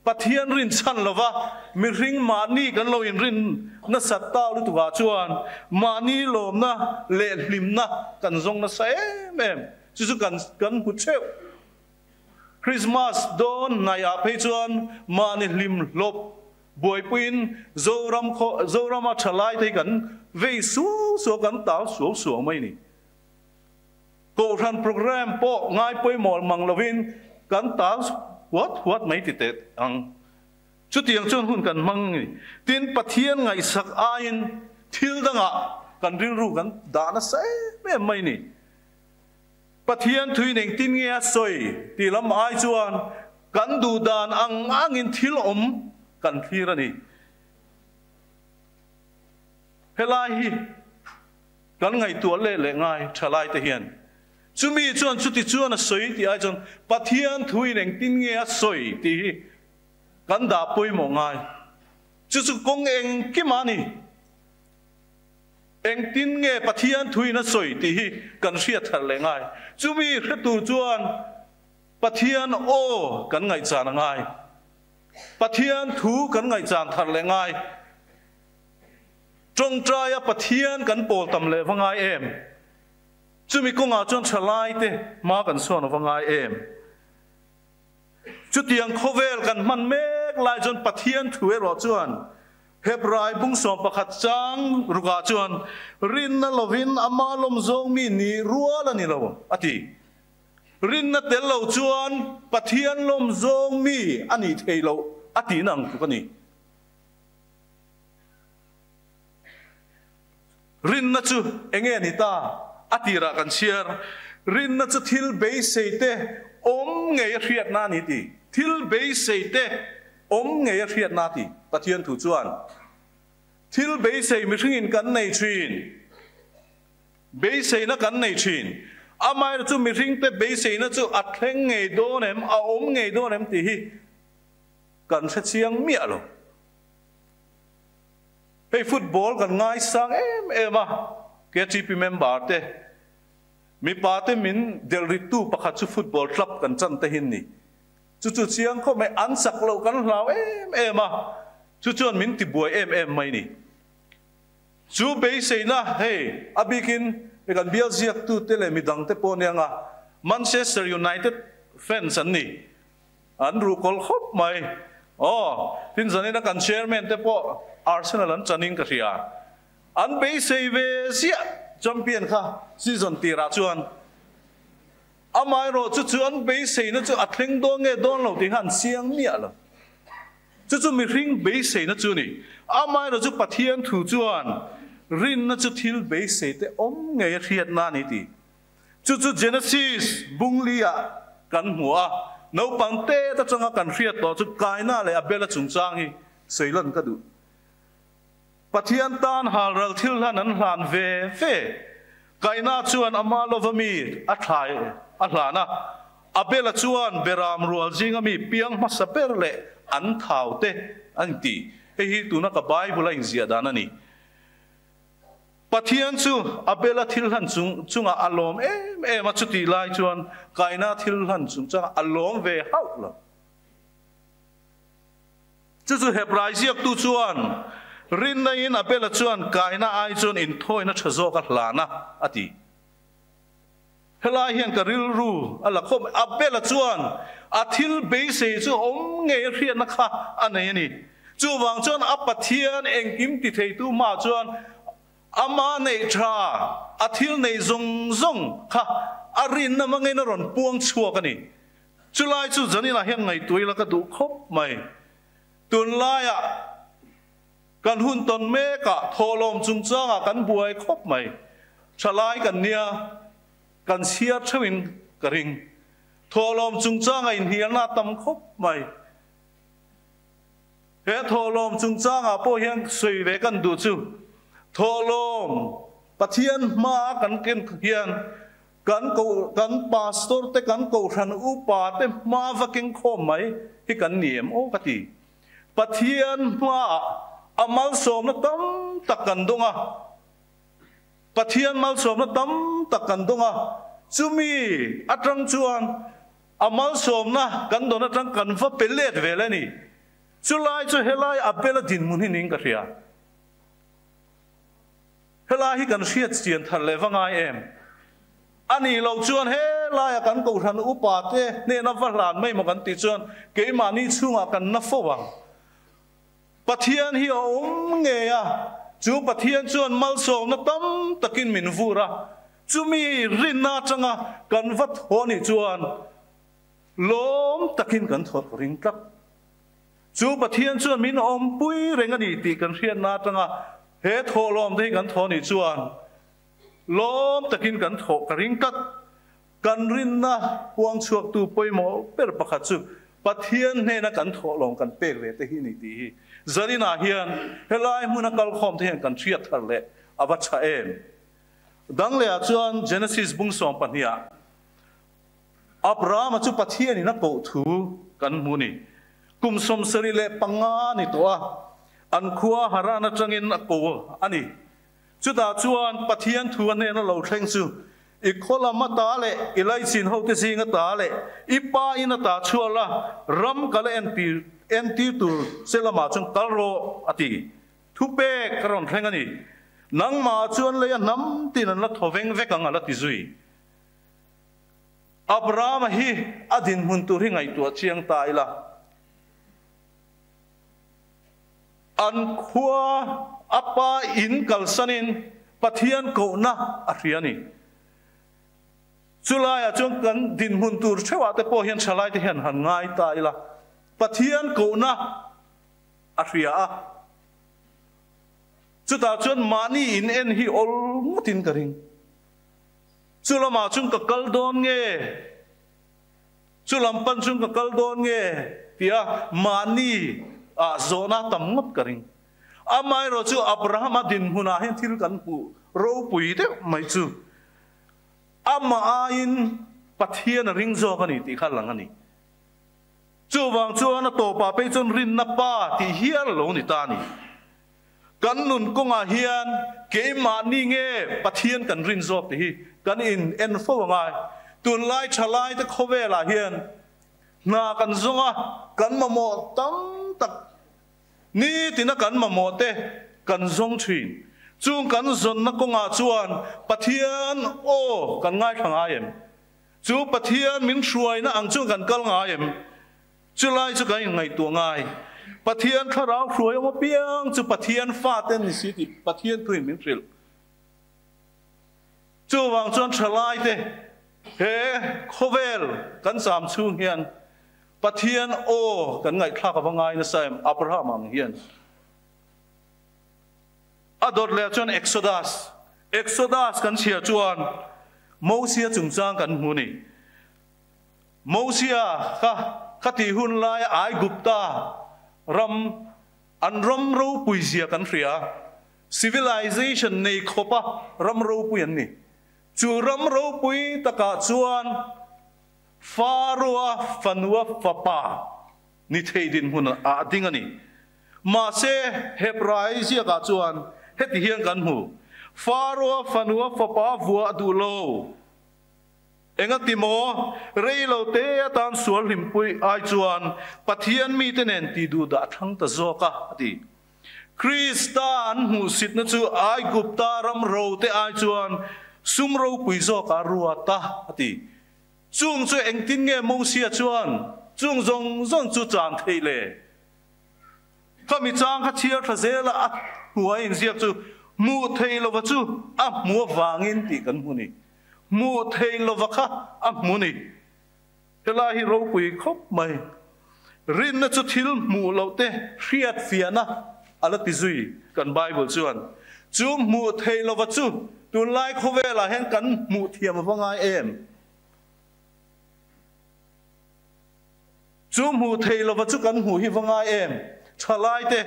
E: Pathian rinchhan lova mihring mahni kan lo inrin nasat ta lutukah chuan mahni lawmna leh hlimna kan zawng nasa em em. Chu chu kan kan hmu theuh. Christmas dawn hnaihah phei chuan mahni hlim hlawp buaipuiin Zoram khaw Zorama thalai te hi kan vei suau suau kan tal suau suau mai a ni. Kohhran programme pawh ngai pawimawh mang lovin kan tal huat huat mai ti teh ang. Chutiang chuan hun kan hmang ni. Tin, Pathian ngaihsak aiin thil dangah kan rilru kan dah nasa em em mai ni. Pathian thuin engtin nge a sawi tih lam ai chuan kan duh dan ang angin thil awm kan thlir a ni. Helai hi kan ngaihtuah leh leh ngai tha lai te hian chumi chuan chuti chuan a sawi tih ai chuan Pathian thuin engtin nge a sawi tih hi kan dah pawimawh ngai. Chu chu kawng engkim a ni. Engtin nge Pathian thuin a sawi tih hi kan hriat thar leh ngai. Chumi hre tur chuan Pathian aw kan ngaihchan a ngai. Pathian thu kan ngaihchan thar leh ngai. Tawngtaia Pathian kan pawl tam leh va ngai em? Chumi kawngah chuan thalaite hma kan sawn a va ngai em? Chutiang khawvel kan hman mek lai chuan Pathian thu erawh chuan Hebrai bung 11 chang rukah chuan rinna lovin ama lawm zawng mi ni rual a ni lo a ti. Rinna tel lo chuan Pathian lawm zawng mi a nih thei lo a tihna ang tluk a ni. Rinna chu enge ni ta? A tirah kan chhiar. Rinna chu thil beisei te awm ngei a hriatna a ni ti. Thil beisei te awm ngei a hriatna a ti. Pathian thu chuan thil beisei mihringin kan nei thin. Beiseina kan nei thin. Amaherawhchu chu mihringte beiseina chu a thleng ngei dawn em, a awm ngei dawn em tih hi kan hre chiang miah lo. Hei football kan ngaisang em em a, KTP member te, mipa te min delh rittu pakhat chu football club kan chan te hin ni. Chu chu chiang khawp mai, an chak loh kan hlau em em a, chu chuan min ti buai em em mai ni. Chu beiseina hei a bikin kan bial ziaktu te leh midang te pawh nia nga Manchester United fans an ni. An ruhkawl khawp mai. Aw, tin zanina kan chairman te pawh Arsenal an chanin ka hria. An beisei ve ziah champion kha season tirah chuan. Amaherawh chu chu an beiseina chu a thleng dawn nge dawn lo tih kha an chiang miah lo. Chu chu mihring beiseina chu a ni. Amaherawh chu Pathian thu chuan rinna chu thil beisei te awm ngei a hriatna a ni tih. Chu chu Genesis bungli-ah kan hmu a, naupang tet atanga kan hriat tawh chu Kaina leh Abela chungchang hi sawi lan ka duh. Pathian tan halral thil hlan an hlan ve ve. Kaina chuan ama lova mi a thlai a hlan a, Abela chuan beram rual zinga mi piang hmasa ber leh an thau te a ni ti. Hei hi tuna ka Bible a inziah dan a ni. Pathian chu Abela thil hlan chung chungah a lawm em em a, chutih lai chuan Kaina thil hlan chung chungah a lawm ve hauh lo. Chu chu Hebrai ziaktu chuan, Rinna-in Abela chuan Kaina ai chuan inthawina tha zawk a hlan a, a ti. Helai hian ka rilru a la khawp. Abela chuan a thil beisei chu awm ngei a hriatna kha a nei a ni. Chuvang chuan a Pathian engkim ti theitu hmaah chuan ama neih tha, a thil neih zawng zawng kha a rinna hmangin a rawn puang chhuak a ni. Chulai chu Janina hian ngaihtuah ila ka duh khawp mai. Tunlaiah Kan hun tawn mekah thawhlawm chungchangah kan buai khawp mai. Thalai kan nia, kan chhiar theuhin ka ring. Thawhlawm chungchangah inhnialna a tam khawp mai. He thawhlawm chungchangah pawh hian sawi ve kan duh chu, thawhlawm Pathian hmaa kan ken hian kan ko kan pastor te kan kohhran upa te hma va keng khawm mai hi kan ni em aw ka ti. Pathian hmaah a malsawmna tam tak kan dawng a, Pathian malsawmna tam tak kan dawng a, chumi atang chuan a malsawmna kan dawn atang kan va pe let vel a ni. Chulai chu helai Abel-a dinhmun hi niin ka hria. Helai hi kan hriat chian thar leh va ngai em? A nih loh chuan helaia kan kohhran upa te hnena va hlan mai maw kan tih chuan keimahni chhungah kan na fo ang. Pathian hi a awm ngei a, chu Pathian chuan malsawmna tam takin min vur a, chumi rinna atanga kan va thaw nih chuan lawm takin kan thaw ring tlat. Chu Pathian chuan min awmpui reng a ni tih kan hriatna atanga he thawhlawm te hi kan thawh nih chuan lawm takin kan thawh ka ring tlat. Kan rinna puang chhuaktu pawimawh ber pakhat chu Pathian hnena kan thawhlawm kan pek ve te hi ni tih hi Zaninah hian helai hmuna kalkhawm te hian kan hriat thar leh a va tha em. Dang lehah chuan Genesis bung sawmpahniha Abrahama chu Pathianin a koh thu kan hmu ni. Kum 75 ni tawh a, an khua Haran atangin a ko a ni. Chutah chuan Pathian thu a hnena lo thleng chu, I khaw lam ata leh i laichin hote zing ata leh i pa in ata chhuah la, ram kal a entir entir tur che lamah chuan kal rawh, a ti. Thupek ka rawn thleng a ni. Nangmah chuan lei a hnam tin an la thaw veng vek ang a la ti zui. Abrahama hi a dinhmun tur hi ngaihtuah chiang ta ila. An khua a pa in kalsanin Pathian kohna a hria a ni. Chulaiah chuan kan dinhmun tur theuhah te pawh hian thalaite hian han ngai ta ila. Pathian kohna a hria a. Chutah chuan mahni in en hi awl ngawtin ka ring. Chu lamah chuan ka kal dawn nge? Chu lam pan chuan ka kal dawn nge? Tia mahni ah zawhna tam ngawt ka ring. Amaherawh chu Abrahama dinhmunah hian thil kan hmuh ropui deuh mai chu amah aiin Pathian a ring zawk a ni tih kha lang a ni. Chuvang chuan a tawpah phei chuan rinna pa tih hial lo ni ta a ni. Kan nun kawngah hian keimahni nge Pathian kan rin zawk tih hi kan in en fo a ngai. Tunlai thalaite khawvelah hian hna kan zawng a, kan mamawh tam tak nitina kan mamawh te kan zawng thin. Chung kan zawnna kawngah chuan Pathian aw kan ngaithla ngai em? Chu Pathian min hruaina ang chuan kan kal ngai em? Chulai chu kan inngaihtuah ngai. Pathian thlarau hruai awm apiang chu Pathian fate an ni si tih Pathian thuin min hrilh. Chuvang chuan thalaite he khawvel kan cham chhung hian Pathian aw kan ngaihthlak a va ngai nasa em Abraham ang hian. A dawt leh chuan Exodus. Exodus kan chhiar chuan Mosia chungchang kan hmu ni. Mosia kha kha tih hun laia Aigupta ram an ram ropui zia kan hria. Civilization nei khawpa ram ropui an ni. Chu ram ropui takah chuan Pharaoh-a fanua fapa ni thei dinhmun ah ding a ni. Mahse, Hebrai ziakah chuan heti hian kan hmu, Pharaoh-a fanua fapa vuah duh lo. Engati maw? Rei lo te atan sual hlimpui ai chuan Pathian mite nen ti duh dah thlang ta zawk a, a ti. Krista an hmuhsitna chu Aigupta ram ro te ai chuan sum ropui zawkah ruat a, a ti. Chung chu engtin nge Mosia chuan chung zawng zawng chu chan theih le? Ka mi chang kha chhiar tha zela a hnuai inziak chu hmuh theih lova chu a hmu avangin tih kan hmu ni. Hmuh theih lova kha a hmu ni. Helai hi ropui khawp mai. Rinna chu thil hmuh loh te hriat fiahna a la ti zui kan Bible chuan. Chu hmuh theih lova chu tunlai khawvelah hian kan hmuh thiam a va ngai em? Chu hmuh theih lova chu kan hmuh hi va ngai em? Thalai te,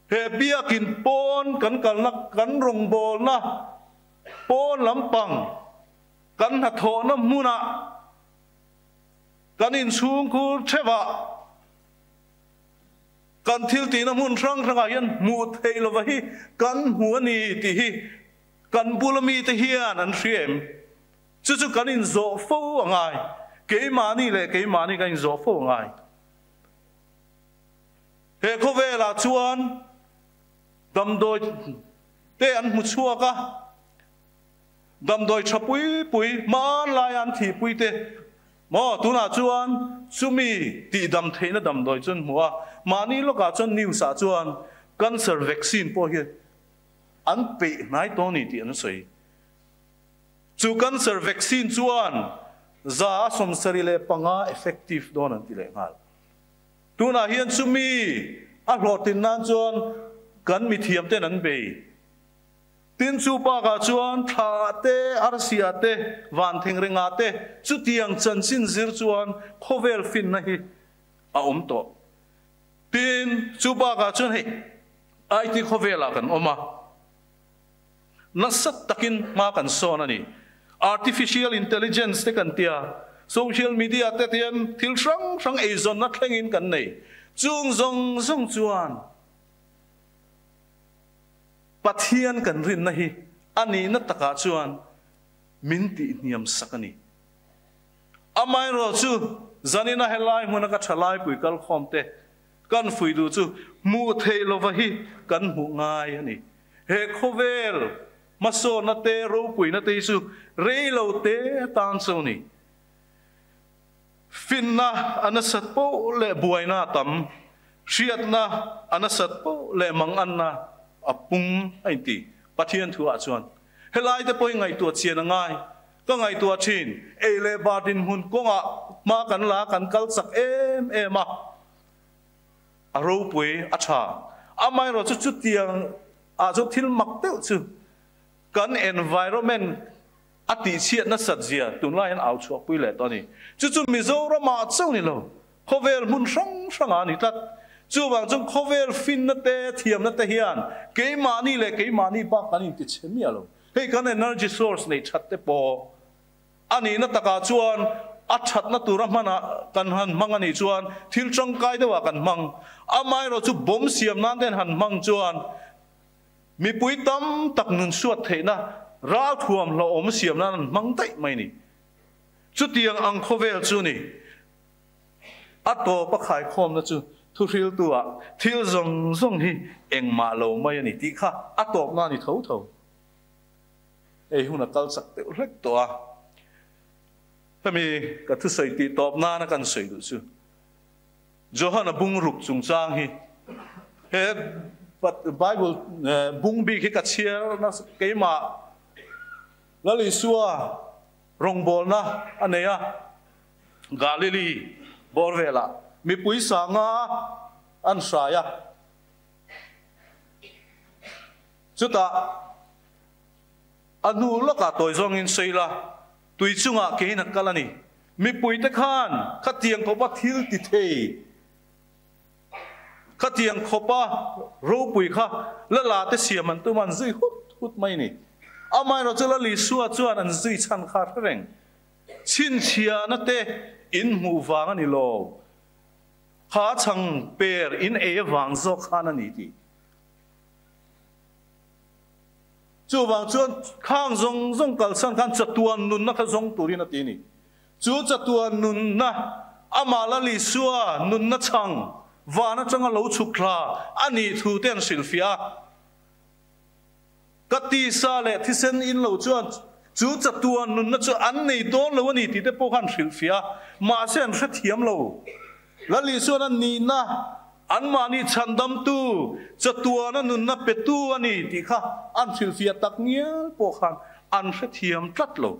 E: he biakin pawn kan kalna, kan rawngbawlna pawn lampang, kan hnathawhna hmunah, kan inchhungkhur theuhah, kan thil tihna hmun hrang hrangah hian hmuh theih lova hi kan hmu a ni tih hi kan bula mite hian an hria em? Chu chu kan inzawh fo a ngai. Keimahni leh keimahni kan inzawh fo a ngai. He khawvelah chuan damdawi te an hmu chhuak a, damdawi tha pui pui hmanlaia an thihpui te maw tunah chuan chumi tihdam theihna damdawi chu an hmu a, mahni lawkah chuan news ah chuan cancer vaccine pawh hi an peih hnai tawh a ni tih an sawi. Chu cancer vaccine chuan 75% effective dawn an ti leh nghal. Tunah hian chumi a hlawhtlin nan chuan kan mithiam ten an bei. Tin chu bakah chuan thla te, arsia te, van thengrengah te chutiang chanchin zir chuan khawvel finna hi a awm tawh. Tin chu bakah chuan hei IT khawvelah kan awm a, nasa takin hma kan sawn a ni. Artificial intelligence te kan tia, social media te hian thil hrang hrang eizawnna thlengin kan nei. Chung zawng zawng chuan Pathian kan rinna hi a nihna takah chuan min tihhniam sak a ni. Amaherawhchu, zanina helai hmuna ka thalaipui kalkhawm te kan fui duh chu hmuh theih lova hi kan hmuh ngai a ni. He khawvel hmasawnna te ropuina te hi chu rei lo te tan cho ni. Finna a nasat poh leh buaina a tam, hriatna a nasat poh leh manganna a pung a inti. Pathian thuah chuan helai te pawh hi ngaihtuah chian a ngai. Ka ngaihtuah thin, ei leh bar dinhmun kawngah hma kan la kan kal chak em em a, a ropui a tha. Amaherawhchu chutiang ah chuan thil mak deuh chu kan environment a tihchhiat nasat zia tunlai hian au chhuahpui leh tawh a ni. Chu chu Mizoramah chauh ni lo, khawvel hmun hrang hrangah a ni tlat. Chuvang chuan khawvel finna te, thiamna te hian keimahni leh keimahni bak kan intichhe miah lo. Hei kan energy source neih that te pawh a nihna takah chuan a thatna tura hmanah kan han hmang a nih chuan thil tangkai deuhah kan hmang. Amaherawhchu bomb siam nan te han hmang chuan mipui tam tak nun suat theihna ralthuam hlauhawm siam nan an hmang daih mai a ni. Chutiang ang khawvel chu ni. A tawp a khaikhawmna chu thuhriltu-ah thil zawng zawng hi engmah lo mai a ni tih kha a tawpna a ni tho tho. Hei hun a kal chak deuh hlek tawh a, hemi ka thusawi tih tawp nana kan sawi duh chu Johana bungruk chungchang hi he Bible bung bik hi ka chhiar nasa keimah Lal Isua rawngbawlna a nei a. Galili bawr velah mipui sanga an hrai a, chutah a hnu lawkah tawi zawngin sawi la, tui chungah keiin a kal a ni. Mipuite khan khatiang khawpa thil ti thei, khatiang khawpa ropui kha la la te siam an tum a, an zui hut hut mai a ni. Amaherawhchu Lal Isua chuan an zui chhan kha a hre reng. Chhinchhiahna te in hmuh vang a ni lo, kha chhang per in ei avang zawk khan a ni tih. Chuvang chuan khang zawng zawng kalsan khan chatuan nunna kha zawng turin a ti a ni. Chu chatuan nunna, amah Lal Isua nunna chhang van atanga lo chhuk thla a nih thu te an hrilhfiah a. Ka tisa leh thisen in lo chuan chu chatuan nunna chu an nei dawn lo a ni tih te pawh khan hrilhfiah a, mahse an hrethiam lo. Lal Isuan a nihna, anmahni chhandamtu, chatuana nunna petu a ni tih kha an hrilhfiah tak ngial pawh khan an hrethiam tlat lo.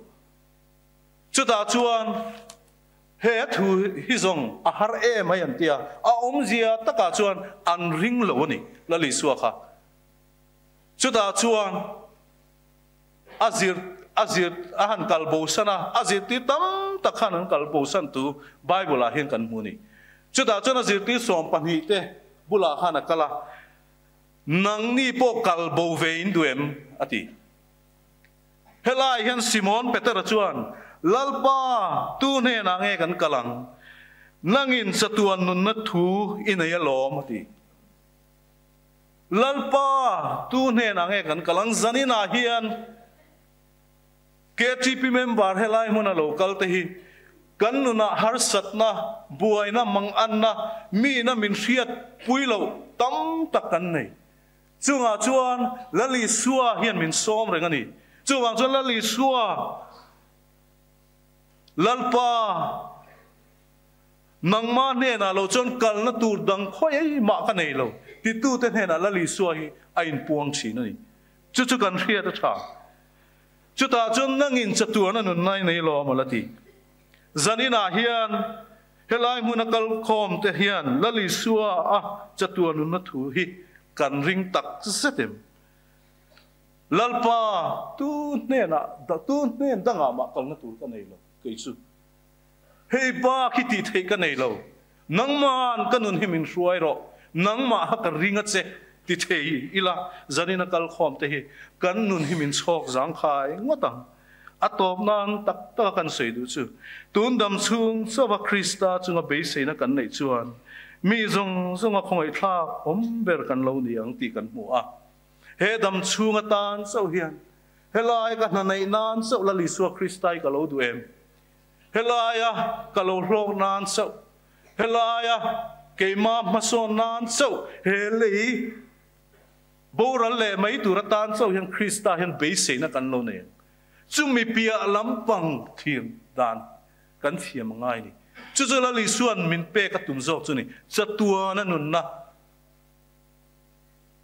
E: Chutah chuan he thu hi zawng a har em mai an ti a, a awmzia takah chuan an ring lo a ni Lal Isua kha. Chutah chuan a zir a zir a han kal bosan a, a zirtir tam tak khan an kal bosan tu Bible ah hian kan hmu a ni. Chutah chuan a zirtir 12 te bulah khan a kal a, Nangni pawh kal bo ve in duh em? a ti. Helai hian Simon Petera chuan, Lalpa, tu hnenah nge kan kal ang? Nangin chatuan nunna thu i nei alawm, a ti. Lalpa, tu hnenah nge kan kal ang? Zaninah hian KTP member helai hmuna lo kal te hi kan nunah harsatna, buaina, manganna, mina min hriat pui loh tam tak kan nei. Chungah chuan Lal Isua hian min sawm reng a ni. Chuvang chuan Lal Isua, Lalpa, Nangmah hnenah lo chuan kalna tur dang khawi mah ka nei lo, titute hnenah Lal Isua hi a inpuang thin a ni. Chu chu kan hriat a tha. Chutah chuan nangin chatuan a nunna i nei lo a maw la ti. Zaninah hian. Helai hmuna kal khawm te hian Lal Isua a chatuan nunna thu hi kan ring tak zet em? Lalpa, tu hnenah, tu hnen dangah mah kalna tur ka nei lo, kei chu hei bak hi tih theih ka nei lo. Nangma'n ka nun hi min hruai rawh, nangmah ha ka ring a che ti thei ila, zanina kal khawm te hi kan nun hi min chhawk zangkhai ngawt ang. A tawp nan tak taka kan sawi duh chu, tun dam chhung chauha Krista chunga beiseina kan neih chuan mi zawng zawnga khawngaihthlak awm ber kan lo ni ang tih kan hmu a. He dam chhung atan chauh hian helai ka hna neih nan chauh Lal Isua Krista hi ka lo duh em? Helaia ka lo hlawk nan chauh, helaia keimah hmasawn nan chauh he lei Boral leh mai tur atan chauh hian Krista hian beiseina kan lo nei ang. Chumi piah lampang thiam dan kan thiam a ngai ni. Chu chu Lal Isua'n min pek a tum zawk chu ni, chatuana nunna,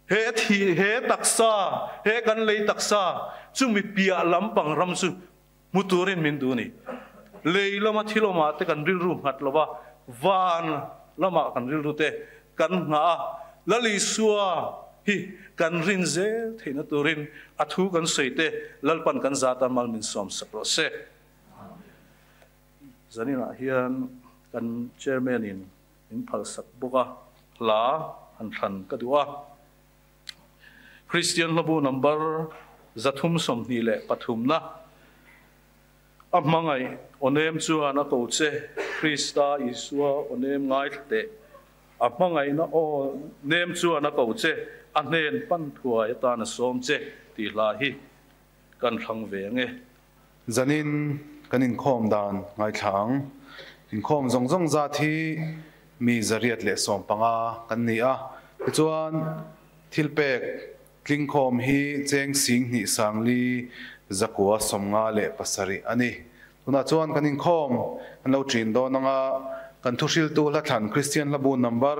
E: he thi, he taksa, he kan lei taksa, chumi piah lampang ram chu hmu turin min duh ni. Lei lama thil awmah te kan rilru nghat lo va, van lamah kan rilru te kan nghah a, Lal Isua hi kan rin zel theihna turin a thu kan sawi te Lalpan kan zat a mal min sawm sak rawh se. Zaninah hian kan Chairman in min phalsak bawk a, hla han thlan ka duh a. Kristian hlabu number 323 na a hmangaih aw nem chuan a ko che, Krista Isua aw nem ngaithla teh. A hmangaihna aw nem chuan a ko che, a hnen pan thuai atan a sawm che tih hla hi kan thlang ve ang e.
A: Zanin kan inkhawm dan ngaithla ang. Inkhawm zawng zawng zat hi mi 115 kan ni a, tichuan thilpek tlingkhawm hi cheng 10,000 sangli zakua 57 a ni. Tunah chuan kan inkhawm kan lo ṭin dawn anga kan thuhriltu hlathlan Kristian hlabu number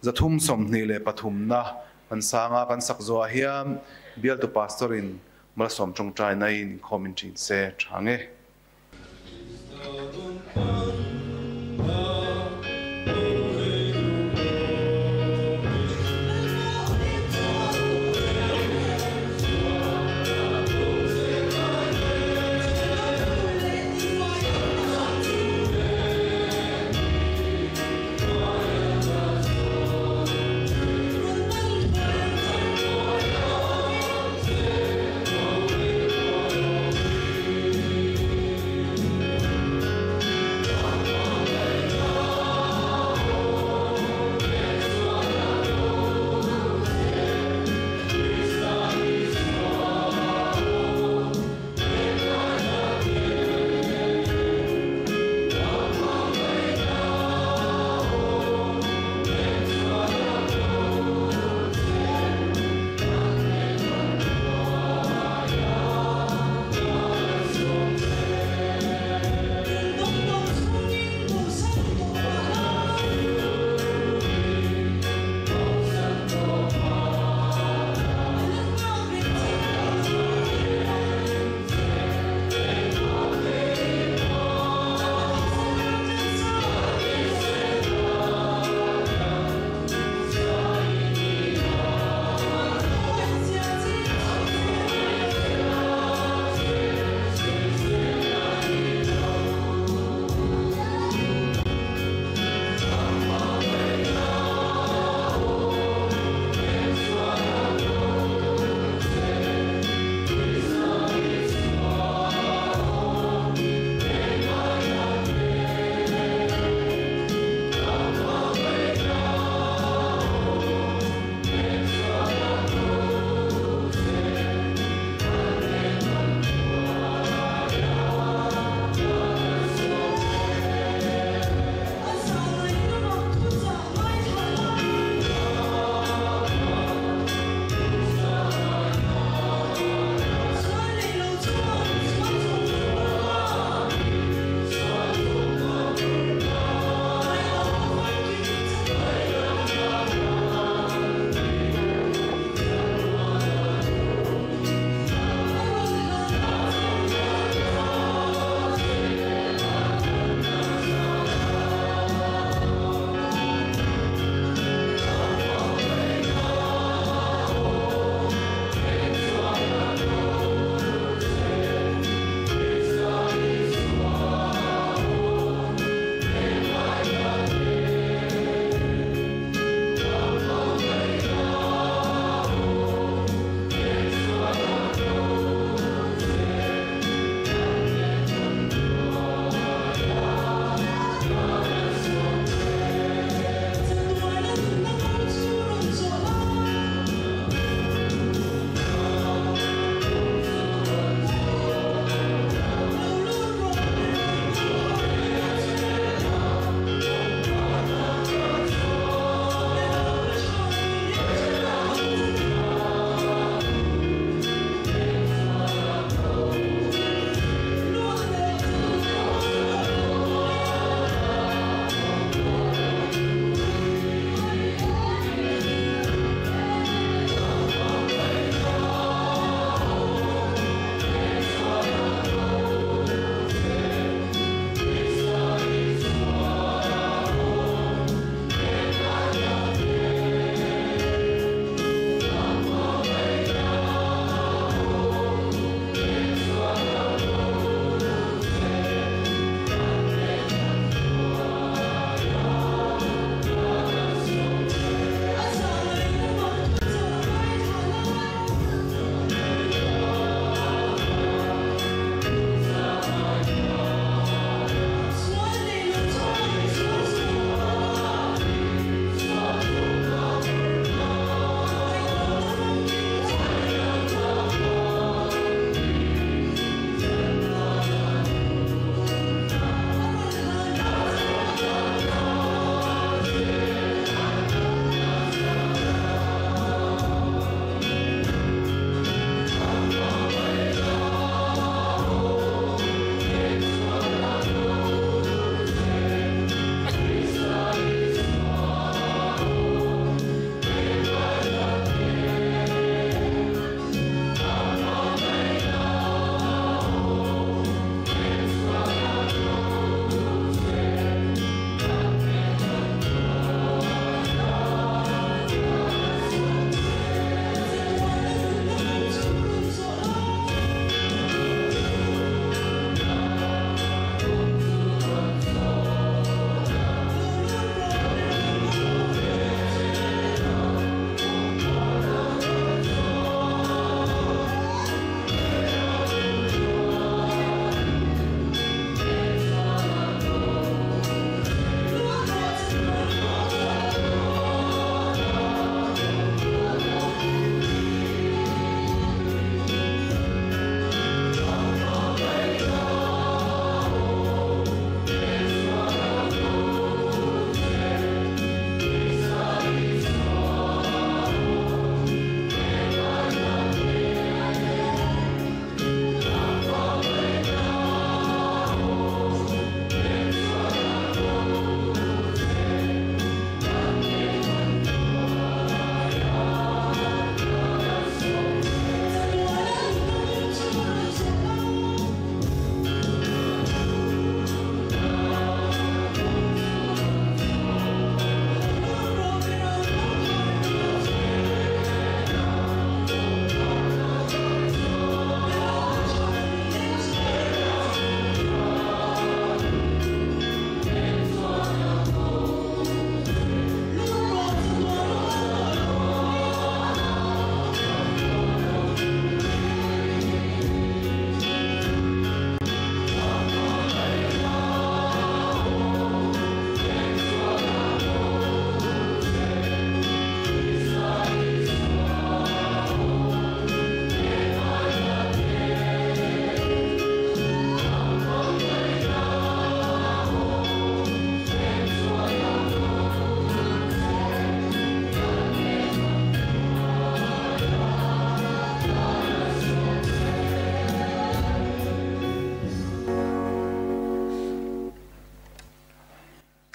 A: 323 na kan sanga kan sak zuah hian bialtu pastor-in malsawm ṭawngṭai naiin inkhawm in ṭin se ṭha nge.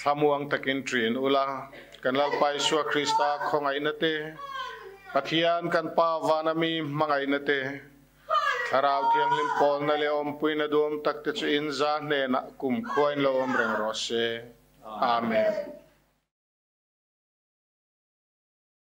F: Thlamuang takin ṭin ula, kan Lalpa Isua Krista khawngaihna te, Pathian kan Pa vana mi hmangaihna te, Thlarau Thianghlim pawlna leh awmpuina duam takte chu in za hnenah kumkhua in lo awm reng rawh se. Amen.